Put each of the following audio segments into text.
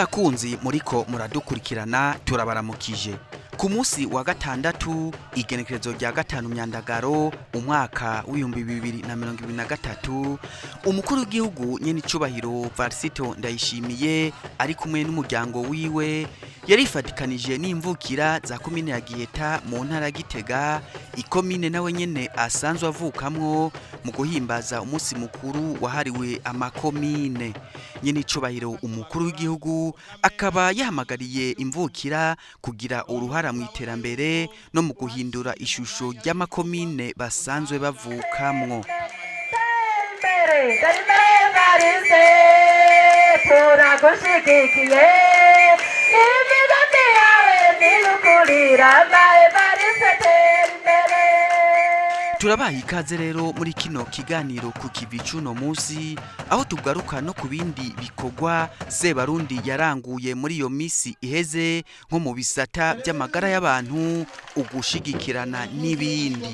Bakunzi muriko muradukurikirana, turabaramukije. Ku munsi wa gatandatu, igenekerezo rya 5 Myandagaro, umwaka w'2023, umukuru w'igihugu nyenicubahiro Varisito Ndayishimiye ari kumwe n'umuryango wiwe yarifatikanije n'imvukira za komine ya Giheta mu ntara ya Gitega, ikomine nawe nyene asanzwe avukamwo, mu guhimbaza umunsi mukuru wahariwe amakomine. Nyenicubahiro umukuru w'igihugu akaba yahamagariye imvukira kugira uruhara mu iterambere no mu guhindura ishusho ry'amakomine basanzwe bavukamwo. Turagushyigikiye, imigambi yawe niyukurira Evariste, tera imbere. Turabaha ikaze rero muri kino kiganiro ku kivi c'uno munsi, aho tugaruka no ku bindi bikorwa Sebarundi yaranguye muri iyo misi iheze, nko mu bisata by'amagara y'abantu, ugushigikirana n'ibindi.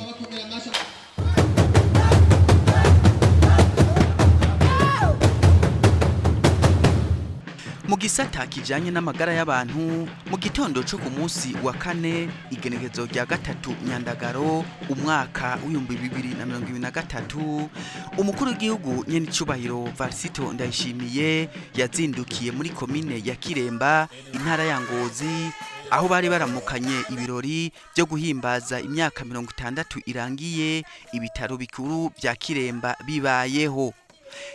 Mu gisata kijanye n'amagara y'abantu, mu gitondo co ku munsi wa kane, igenekerezo rya 3 Nyandagaro, umwaka w'2023, umukuru w'igihugu nyenicubahiro Varisito Ndayishimiye yazindukiye muri komine ya Kiremba, intara ya Ngozi, aho bari baramukanye ibirori byo guhimbaza imyaka 60 irangiye ibitaro bikuru vya Kiremba bibayeho.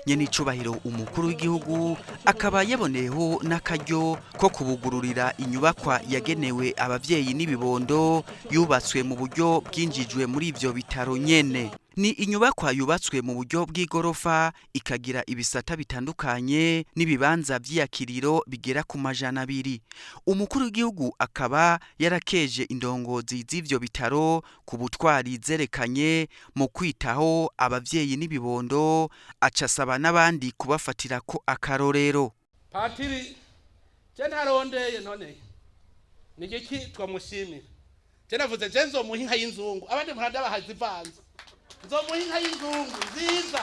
Nyenicubahiro umukuru w'igihugu akaba yaboneyeho n'akaryo ko kubugururira inyubakwa yagenewe abavyeyi n'ibibondo, yubatswe mu buryo bwinjijwe muri ivyo bitaro nyene. Ni inyubakwa yubatswe mu buryo bw'igorofa, ikagira ibisata bitandukanye n'ibibanza vy'iyakiriro bigera ku 200. Umukuru w'igihugu akaba yarakeje indongozi z'ivyo bitaro ku butwari zerekanye mu kwitaho abavyeyi n'ibibondo, aca asaba n'abandi kubafatira ko akarorero. Patiri, je ntarondeye, none ni igiki twamushimira? Je navuze, je nzomuha inka y'inzungu, abandi muradabaha zivanze. Nzomuha inka y'inzungu nziza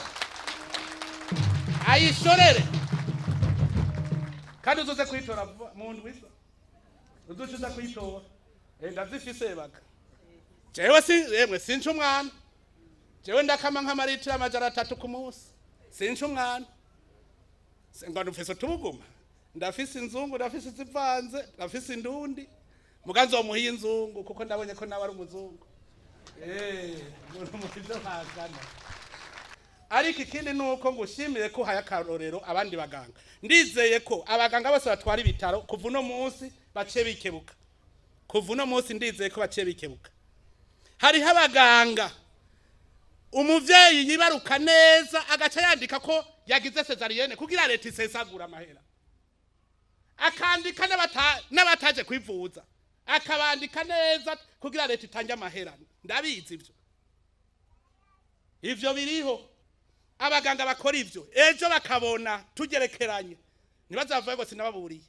ayishorere, kandi uzoze kuyitora vuba mu ndwi isa, uzoce uza kuyitora. Ndazifise baga. Jewe si yemwe, sinca umwana. Jewe ndakama nk'amaritiro 300 ku munsi, sinca umwana. Ngo ndufise utubuguma, ndafise inzungu, ndafise izivanze, ndafise indundi, muga nzomuha iy'inzungu kuko ndabonye ko nawe ari umuzungu. Umuntu mu ivyo ntangana. Ariko ikindi ni uko ngushimire ko uhaye akarorero abandi baganga. Ndizeye ko abaganga bose batwara ibitaro kuva uno munsi baciye bikebuka. Kuva uno munsi ndizeye ko baciye bikebuka. Hariho abaganga umuvyeyi yibaruka neza agaca yandika ko yagize césarienne kugira leta isesagura amahera, akandika n'abataje kwivuza akabandika neza kugira leta itange amahera. Ndabizi ivyo biriho. Abaganga bakora ivyo, ejo bakabona tugerekeranye, ntibazavuge ngo sinababuriye.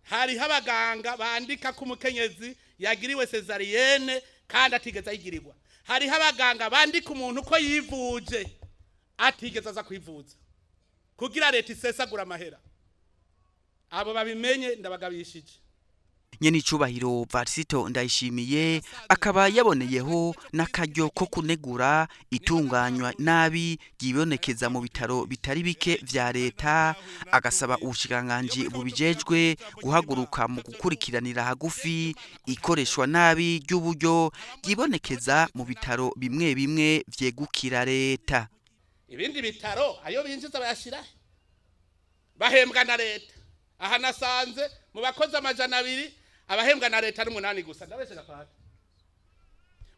Hariho abaganga bandika ko umukenyezi yagiriwe césarienne kandi atigeze ayigirirwa. Hariho abaganga bandika umuntu ko yivuje atigeze aza kwivuza kugira leta isesagura amahera. Abo babimenye, ndabagabishije. Nyenicubahiro Varisito Ndayishimiye akaba yaboneyeho n'akaryo ko kunegura itunganywa nabi ryibonekeza mu bitaro bitari bike vya leta, agasaba ubushikiranganji bubijejwe guhaguruka mu gukurikiranira hagufi ikoreshwa nabi ry'uburyo ryibonekeza mu bitaro bimwe bimwe vyegukira leta. Ibindi bitaro ayo binjiza bayashira bahembwa na leta. Aha nasanze mu bakozi 200 abahembwa na leta ari 8 gusa. Ndabeshega pata?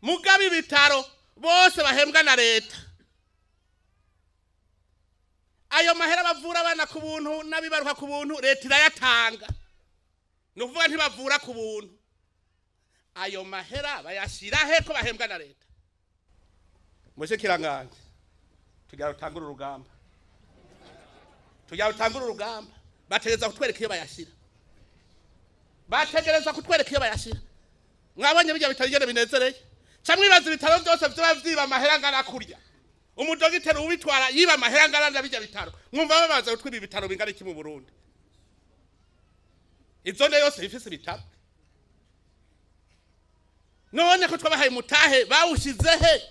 Mugabe ibitaro bose bahembwa na leta, ayo mahera bavura abana ku buntu n'abibaruka ku buntu, leta irayatanga. Ni ukuvuga ntibavura ku buntu. Ayo mahera bayashira he ko bahembwa na leta? Mushikiranganje, tugira rutangure urugamba, tugira rutangure urugamba. Bategereza kutwereka iyo bayashira, bategereza kutwereka iyo bayashira. Mwabonye bijya bitaro ingene binezereye? Ca mwibaza ibitaro byose vyoba vyiba amahera angana kurya, umudogiteri ubitwara yiba amahera angana na bijya bitaro, mwumva babaza kutwiba ibitaro bingana iki mu Burundi? Izone yose ifise ibitaro. None ko twabahaye mutahe, bawushize he?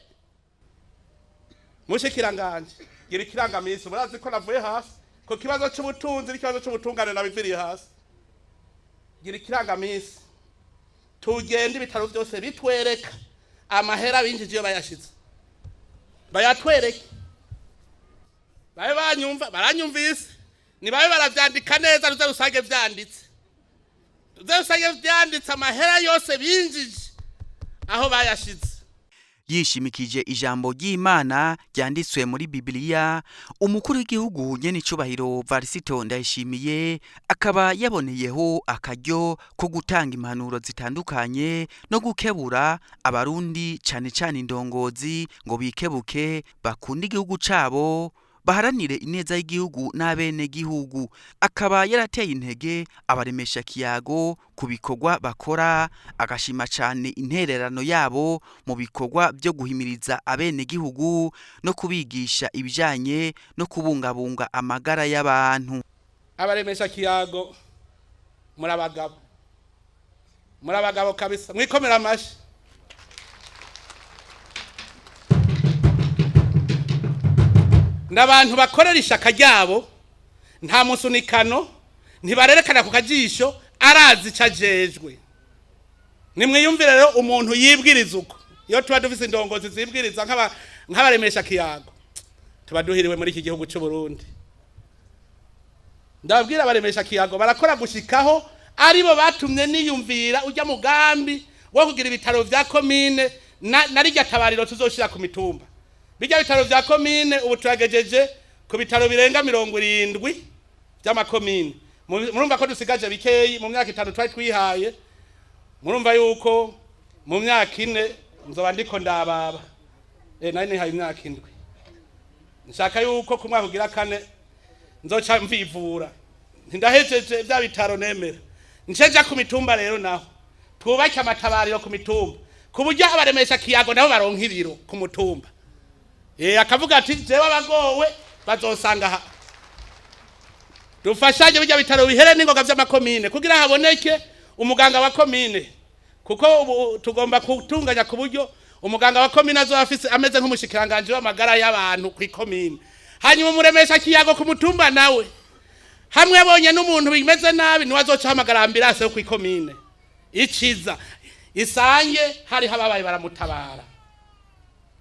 Mushikiranganje, gira ikirangamisi. Murazi ko navuye hasi ko kibazo c'ubutunzi n'ikibazo c'ubutungane nabiviriye hasi. Gira ikirangamisi, tugende ibitaro byose bitwereka amahera binjije, iyo bayashize bayatwereke. Babe banyumva, baranyumvise, nibabe baravyandika neza, ruze rusange vyanditse, ruze rusange vyanditse amahera yose binjije aho bayashize. Yishimikije ijambo ry'Imana ryanditswe muri Bibiliya, umukuru w'igihugu nyenicubahiro Varisito Ndayishimiye akaba yaboneyeho akaryo ko gutanga impanuro zitandukanye no gukebura Abarundi, cane cane indongozi, ngo bikebuke, bakunde igihugu cabo, baharanire ineza y'igihugu n'abenegihugu. Akaba yarateye intege abaremesha kiyago ku bikorwa bakora, agashima cane intererano yabo mu bikorwa byo guhimiriza abenegihugu no kubigisha ibijanye no kubungabunga amagara y'abantu. Abaremesha kiyago, muri abagabo, muri abagabo kabisa, mwikomera amashi. N'abantu bakorera ishaka ryabo, nta musunikano, ntibarerekana ku kajisho, arazi ico ajejwe. Nimwiyumvire rero umuntu yibwiriza uko. Iyo tuba dufise indongozi zibwiriza nk'abaremesha kiyago, tuba duhiriwe muri iki gihugu c'u Burundi. Ndababwira, abaremesha kiyago barakora gushikaho aribo batumye niyumvira ujya mugambi wo kugira ibitaro vya komine na rirya tabariro tuzoshira ku mitumba. Bijya bitaro vya komine, ubu turagejeje ku bitaro birenga 70 vy'amakomine. Murumva ko dusigaje bikeyi mu myaka 5 twari twihaye. Murumva yuko mu myaka 4 nzoba ndiko ndababa. Nari nihaye imyaka 7. Nshaka yuko ku mwaka ugira kane nzoca mvivura, ntindahejeje bya bitaro nemera, nceja ku mitumba rero, naho twubake amatabariro ku mitumba, ku buryo abaremesha kiyago nabo baronka ibiro ku mutumba. Akavuga ati jewe abagowe bazosanga aha. Dufashanye bijya bitaro bihere n'ingoga vy'amakomine, kugira haboneke umuganga wa komine, kuko ubu tugomba gutunganya ku buryo umuganga wa komine azoba afise ameze nk'umushikiranganje w'amagara y'abantu kw'ikomine. Hanyuma umuremesha kiyago ku mutumba nawe, hamwe abonye n'umuntu bimeze nabi, niwe azoca ahamagara ambulance yo kw'ikomine, iciza isange hariho ababaye baramutabara.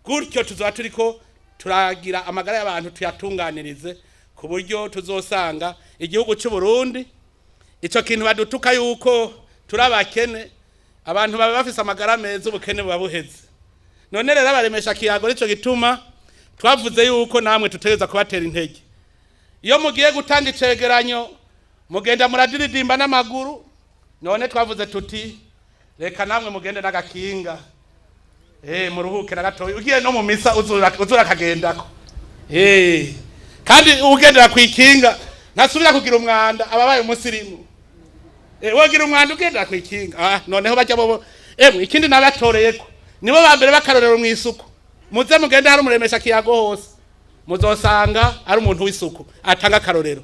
Gutyo tuzoba turiko turagira amagara y'abantu tuyatunganirize, ku buryo tuzosanga igihugu cy'u Burundi, ico kintu badutuka yuko turi abakene, abantu baba bafise amagara meza, ubukene buba buheze. None rero abaremesha kiyago, nico gituma twavuze yuko namwe tutegereza kubatera intege. Iyo mugiye gutanga icegeranyo, mugenda muradiridimba n'amaguru. None twavuze tuti reka namwe mugende n'agakinga, muruhuke na gatoya. Ugiye no mu misa uzura akagendako. Kandi ugendera kwikinga ntasubira kugira umwanda, ababaye umusirimu. Wogira umwanda ugendera kwikinga? Noneho bajya bobo. Emwe, ikindi nabatoreyeko, nibo ba mbere bakarorero mu isuku. Muze mugende hari umuremesha kiyago hose, muzosanga ari umuntu w'isuku atanga akarorero.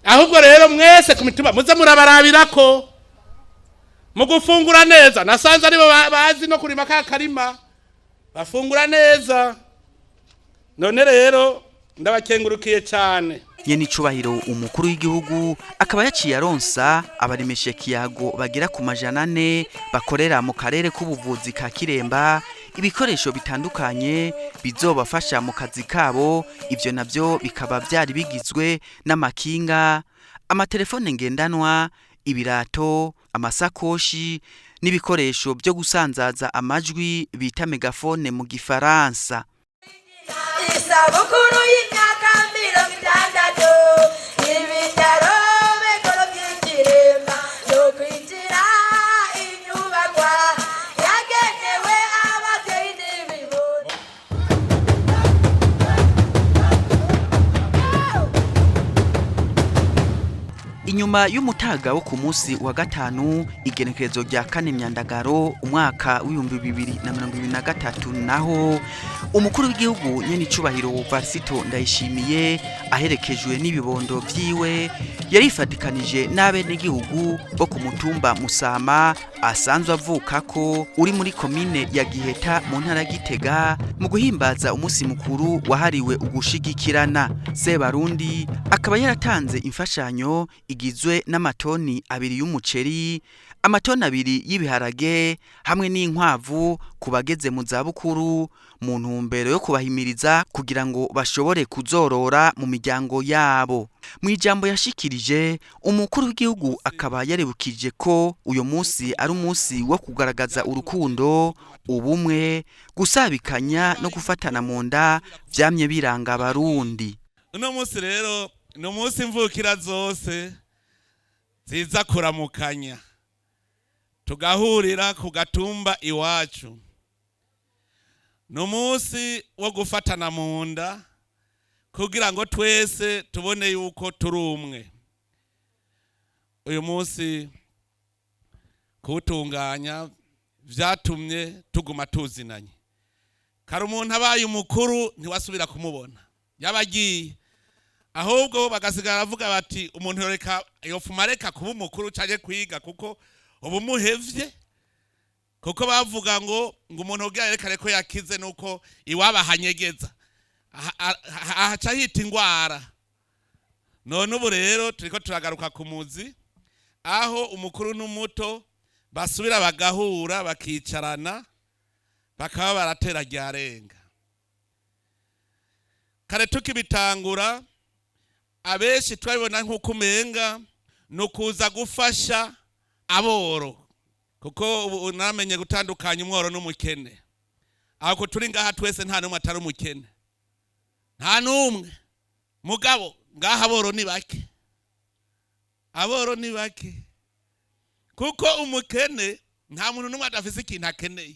Ahubwo rero mwese ku mitumba muze murabarabirako mu gufungura neza. Nasanze aribo bazi no kurima ka karima, bafungura neza. None rero ndabakengurukiye cyane. Nyenicubahiro umukuru w'igihugu akaba yaciye aronsa abaremesha kiyago bagera ku 400 bakorera mu karere k'ubuvuzi ka Kiremba ibikoresho bitandukanye bizobafasha mu kazi kabo. Ivyo navyo bikaba vyari bigizwe n'amakinga, amatelefone ngendanwa, ibirato, amasakoshi n'ibikoresho byo gusanzaza amajwi bita mégaphone mu gifaransa. Isabukuru y'imyaka 60 ibitaro bikuru by'Ikiremba yo kwinjira inyubakwa yagenewe ababyeyi n'ibibondo. Inyuma Inyuma y'umutaga wo ku munsi wa gatanu, igenekerezo rya 4 Myandagaro umwaka w'2023, naho umukuru w'igihugu nyenicubahiro Varisito Ndayishimiye aherekejwe n'ibibondo vyiwe yarifatikanije n'abenegihugu bo ku mutumba Musama asanzwe avukako, uri muri komine ya Giheta mu ntara ya Gitega, mu guhimbaza umunsi mukuru wahariwe ugushigikirana. Sebarundi akaba yaratanze imfashanyo igizwe n'amatoni 2 y'umuceri, amatoni 2 y'ibiharage hamwe n'inkwavu ku bageze mu zabukuru, mu ntumbero yo kubahimiriza kugira ngo bashobore kuzorora mu miryango yabo. Mu ijambo yashikirije, umukuru w'igihugu akaba yarebukije ko uyu munsi ari umunsi wo kugaragaza urukundo, ubumwe, gusabikanya no gufatana mu nda vyamye biranga Abarundi. Uno munsi rero ni umunsi imvukira zose ziza kuramukanya, tugahurira ku gatumba iwacu. Ni umunsi wo gufatana mu nda kugira ngo twese tubone yuko turi umwe. Uyu munsi kuwutunganya vyatumye tuguma tuzinanye. Kare umuntu abaye umukuru ntiwasubira kumubona, yabagiye, ahubwo bagasigara bavuga bati umuntu yoreka yofuma areka kuba umukuru canke kwiga kuko ubu muhevye, kuko bavuga ngo umuntu ubwira yerekane ko yakize nuko iwaba hanyegeza ahaca hita ingwara. None ubu rero turiko turagaruka ku muzi aho umukuru n'umuto basubira bagahura, bakicarana, bakaba baratera ryarenga. Kare tukibitangura abenshi twabibona nk'uko umenga ni ukuza gufasha aboro, kuko ubu namenye gutandukanya umworo n'umukene. Aho turi ngaha twese nta n'umwe atari umukene, nta n'umwe. Mugabo ngaha aboro ni bake, aboro ni bake, kuko umukene nta muntu n'umwe adafise ikintu akeneye.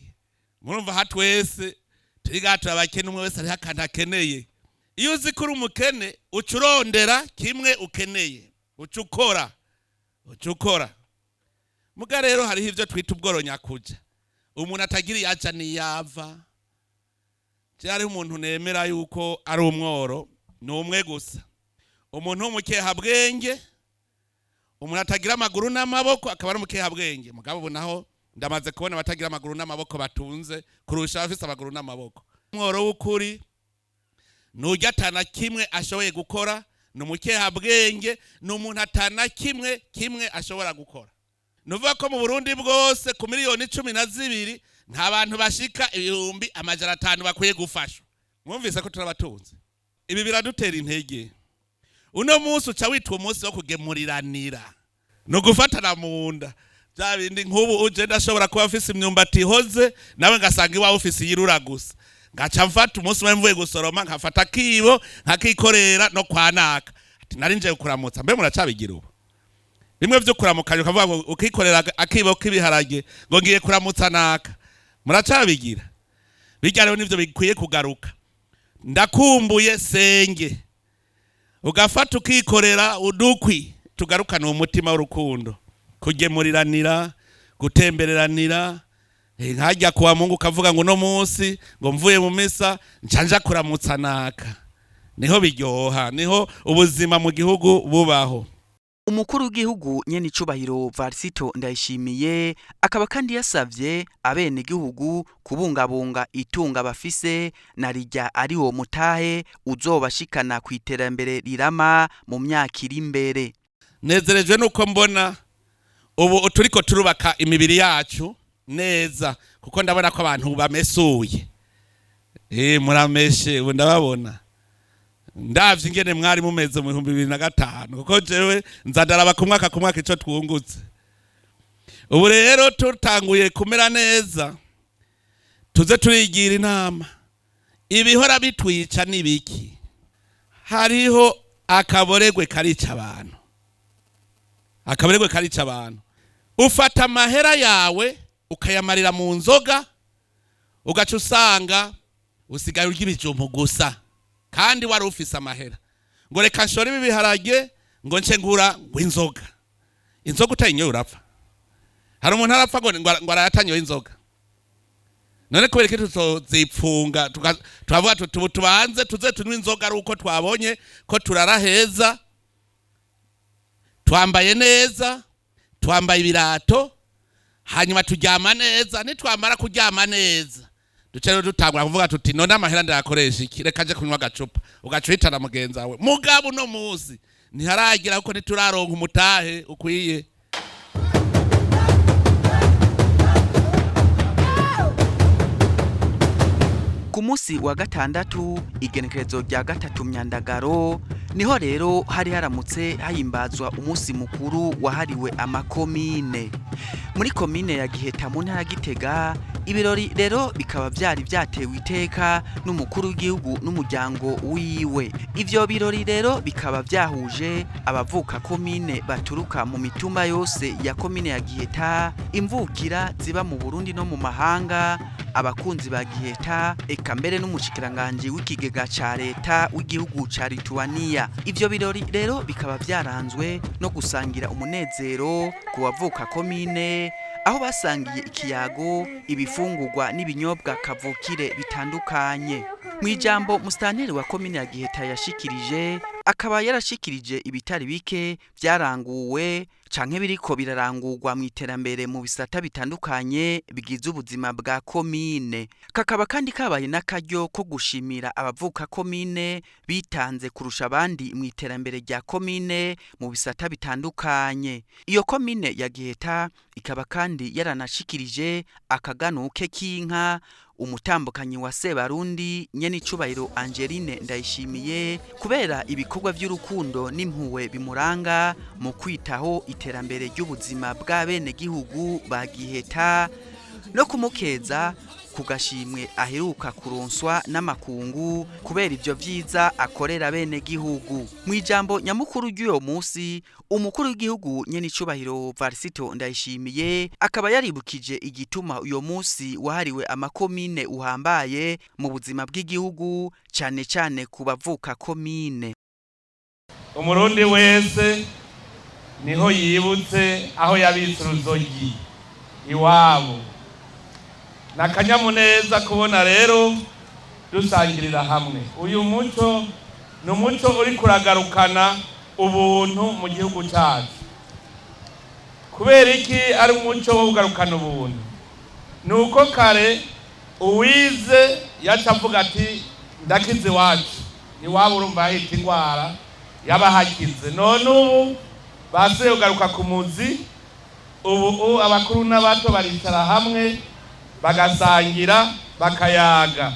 Murumva aha twese turi ngaha turi abakene, umwe wese hariho akantu akeneye. Iyo uzi ko uri umukene uca urondera kimwe ukeneye, uca ukora, uca ukora. Muga rero hariho ivyo twita ubworo nyakuja, umuntu atagira iyo aja n'iyava. Je hariho umuntu nemera yuko ari umworo, ni umwe gusa, umuntu w'umukehabwenge, umuntu atagira amaguru n'amaboko akaba ari umukehabwenge. Mugabo ubu naho ndamaze kubona abatagira amaguru n'amaboko batunze kurusha abafise amaguru n'amaboko. Umworo w'ukuri nurya atana kimwe ashoboye gukora, ni umukehabwenge, ni umuntu atana kimwe kimwe ashobora gukora. Nuvuga ko mu Burundi bwose ku miliyoni 12 nta bantu bashika 500,000 bakwiye gufashwa. Mwumvise ko turabatunze. Ibi biradutera intege. Uno munsi uca witwa umunsi wo kugemuriranira, ni ugufatana mu nda. Bya bindi nk'ubu uje ndashobora kuba mfise imyumbati ihoze, nawe ngasanga iwawe ufise iyirura gusa, ngaca mfata umunsi umwe mvuye gusoroma nkafata akibo nkakikorera no kwanaka, ati nari nje kuramutsa. Mbe muracabigira ubu bimwe vyo kuramukanya, ukavuga ngo ukikorera akibo k'ibiharage ngo ngiye kuramutsa naka? Muracabigira? Bijya rero nivyo bikwiye kugaruka. Ndakumbuye senge, ugafata ukikorera udukwi. Tugarukane umutima w'urukundo, kugemuriranira, gutembereranira. Nkajya kuwa Mungu ukavuga ngo uno munsi ngo mvuye mu misa nca kuramutsa naka. Niho biryoha, niho ubuzima mu gihugu bubaho. Umukuru w'igihugu nyenicubahiro Varisito Ndayishimiye akaba kandi yasavye abenegihugu kubungabunga itunga bafise, na rirya ari wo mutahe uzobashikana ku iterambere rirama mu myaka iri imbere. Nezerejwe nuko mbona ubu turiko turubaka imibiri yacu neza, kuko ndabona ko abantu bamesuye. Murameshe ubu ndababona. Ndavye ingene mwari mumeze mu 2005, kuko jewe nza ndaraba ku mwaka ku mwaka ico twungutse. Ubu rero tutanguye kumera neza, tuze turigira inama ibihora bitwica n'ibiki. Hariho akaboregwe karica abantu, akaboregwe karica abantu. Ufata amahera yawe ukayamarira mu nzoga, ugaca usanga usigaye urya ibijumbu gusa, kandi wari ufise amahera ngo reka nshore ibi biharage ngo nce ngura ngo inzoga. Inzoga utayinyoye urapfa. Hari umuntu arapfa ngo arayatanyoye inzoga? None kubera iki tutozipfunga, tukavuga tuti ubu tubanze tuze tunywe inzoga ari uko twabonye ko turara heza, twambaye neza, twambaye ibirato, hanyuma turyama neza? Nitwamara kuryama neza, duce rero dutangura kuvuga tuti: "None amahera ndayakoresha iki? Reka nje kunywa agacupa." Ugaca uhitana mugenzi wawe. Mugabo uno munsi ntiharagira, kuko ntituraronka umutahe ukwiye. Ku munsi wa gatandatu, igenekerezo rya 3 Myandagaro, niho rero hari haramutse hahimbazwa umunsi mukuru wahariwe amakomine muri komine ya Giheta mu ntara ya Gitega. Ibirori rero bikaba vyari vyatewe iteka n'umukuru w'igihugu n'umuryango wiwe. Ivyo birori rero bikaba vyahuje abavuka komine baturuka mu mitumba yose ya komine ya Giheta, imvukira ziba mu Burundi no mu mahanga, abakunzi ba Giheta, eka mbere n'umushikiranganji w'ikigega ca leta w'igihugu ca Lituania. Ivyo birori rero bikaba vyaranzwe no gusangira umunezero ku bavuka komine, aho basangiye ikiyago, ibifungurwa n'ibinyobwa kavukire bitandukanye. Mu ijambo musitanteri wa komine ya Giheta yashikirije, akaba yarashikirije ibitari bike byaranguwe canke biriko birarangurwa mu iterambere mu bisata bitandukanye bigize ubuzima bwa komine. Kakaba kandi kabaye n'akaryo ko gushimira abavuka komine bitanze kurusha abandi mu iterambere rya komine mu bisata bitandukanye. Iyo komine ya Giheta ikaba kandi yaranashikirije akaganuke k'inka umutambukanyi wa Sebarundi nyenicubahiro Angeline Ndayishimiye, kubera ibikorwa by'urukundo n'impuhwe bimuranga mu kwitaho iterambere ry'ubuzima bw'abenegihugu ba Giheta, no kumukeza ku gashimwe aheruka kuronswa n'amakungu kubera ivyo vyiza akorera bene gihugu. Mu ijambo nyamukuru ry'uyo munsi, umukuru w'igihugu nyenicubahiro Varisito Ndayishimiye akaba yaribukije igituma uyo munsi wahariwe amakomine uhambaye mu buzima bw'igihugu, cane cane ku bavuka komine. Umurundi wese niho yibutse aho yabitse uruzogi iwabo. Ni akanyamuneza kubona rero dusangirira hamwe. Uyu muco ni umuco uri kuragarukana ubuntu mu gihugu cyacu. Kubera iki ari umuco wo kugarukana ubuntu? Ni uko kare uwize yaca avuga ati: "Ndakize iwacu." Iwabo urumva hahita indwara yaba hakize. None ubu basubiye kugaruka ku muzi. Ubu abakuru n'abato baricara hamwe, bagasangira, bakayaga.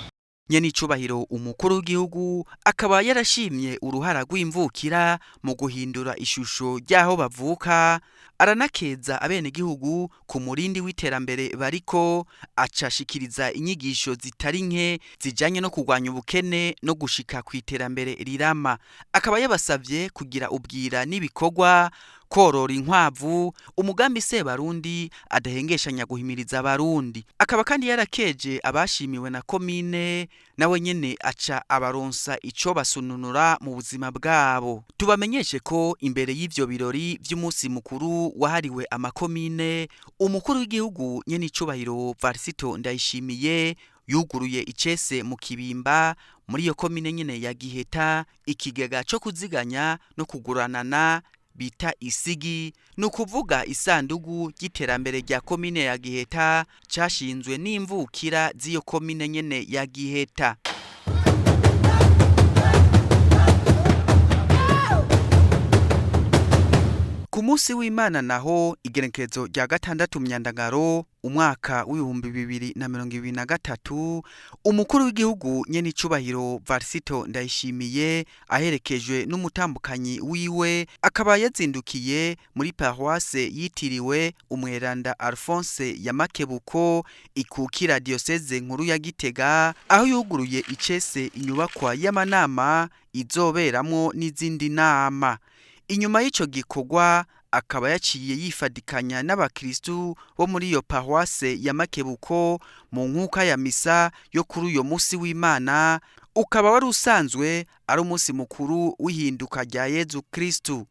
Nyenicubahiro umukuru w'igihugu akaba yarashimye uruhara rw'imvukira mu guhindura ishusho ry'aho bavuka, aranakeza abenegihugu ku murindi w'iterambere bariko, acashikiriza inyigisho zitari nke zijanye no kurwanya ubukene no gushika ku iterambere rirama. Akaba yabasavye kugira ubwira n'ibikorwa, korora inkwavu, umugambi Sebarundi adahengeshanya guhimiriza abarundi. Akaba kandi yarakeje abashimiwe na komine, nawe nyene aca abaronsa ico basununura mu buzima bwabo. Tubamenyeshe ko imbere y'ivyo birori vy'umunsi mukuru wahariwe amakomine, umukuru w'igihugu nyenicubahiro Varisito Ndayishimiye yuguruye icese mu Kibimba muri iyo komine nyene ya Giheta ikigega co kuziganya no kuguranana bita isigi, ni ukuvuga isandugu ry'iterambere rya komine ya Giheta, cashinzwe n'imvukira z'iyo komine nyene ya Giheta. Ku munsi w'Imana naho, igenekerezo rya 6 Myandagaro umwaka w'2023, umukuru w'igihugu nyenicubahiro Varisito Ndayishimiye aherekejwe n'umutambukanyi wiwe akaba yazindukiye muri paroisse yitiriwe umweranda Alphonse ya Makebuko ikukira diocese nkuru ya Gitega, aho yuguruye icese inyubakwa y'amanama izoberamwo n'izindi nama. Inyuma y'ico gikorwa akaba yaciye yifadikanya n'abakristu bo muri iyo paroisse ya Makebuko mu nkuka ya misa yo kuri uyo munsi w'Imana, ukaba wari usanzwe ari umunsi mukuru w'ihinduka rya Yezu Kristu.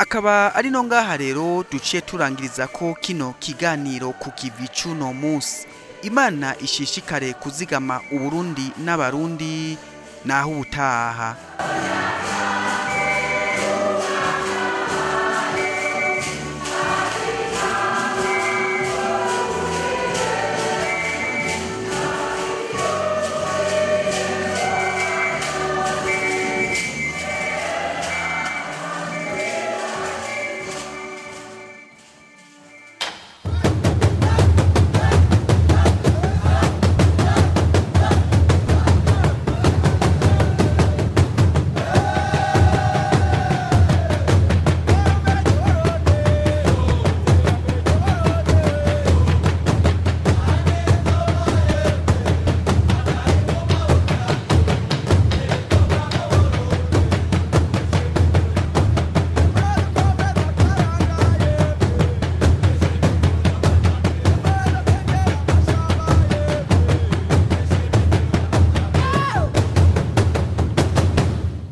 Akaba ari no ngaha rero duciye turangiriza ko kino kiganiro ku kivi c'uno munsi. Imana ishishikare kuzigama Uburundi n'Abarundi, naho ubutaha.